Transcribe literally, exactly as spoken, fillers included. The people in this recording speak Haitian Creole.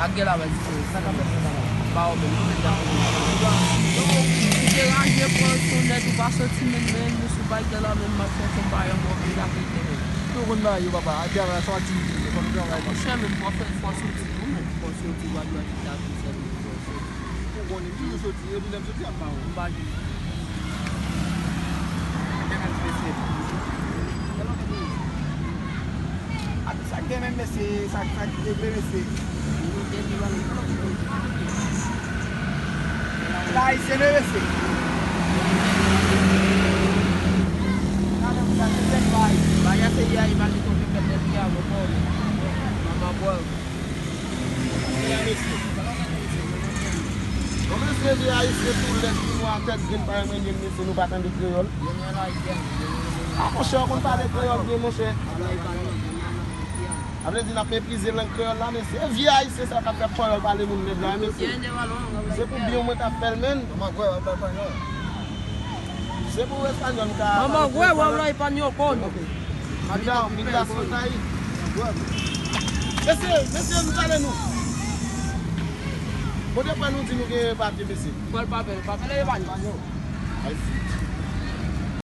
Ak gen la, baz, sa ka fèt, sa ka fèt. Ba, ou menm, ou menm, ta konn. Ou te raje pran son nèt, ou pa soti menm, menm, nou sou bagay la, menm, m ap fè son bagay ankò, menm, ta fè menm. Nou konn bagay yo, papa, a travay, sa w ap di, nou konn travay, papa. Monchè, menm, fò fè, fò soti tou, menm, fò soti, w ap jwe ak ta tou, sèl, fò soti. Ou konnen, m toujou soti, epi lè m soti, ap ba ou. M pa jwe. Gen menm mesye. Ak sa k gen menm mesye, sa, sa k gen vre mesye. Sa ayisyen vre mesye. Sa menm sa se sèl bay. Bagay se ya, imajine w fè fèt lè fè a, bon, bon. Manman bwè. Bon, mesye, vye ayisyen tou lèd, tou nwa, tèt grenn, pa renmen grenn, mesye, nou pa tande kreyòl. A, monchè, ou konn pale kreyòl byen, monchè. A vle di, n ap meprize lang kreyòl la, mesye. E vye ayisyen sa k ap fè panyòl pale moun lèd la, mesye. Se pou byen mwen t ap fè l, menn. Se pou espanyòl ka. Manman gwè, w ap la espanyòl konnen. Mira, mira, sou tay. Mesye, mesye, nou pale nou. Kote pwen nou di nou gen papye, mesye? Pwen papye, papye la e pa nou. Ay,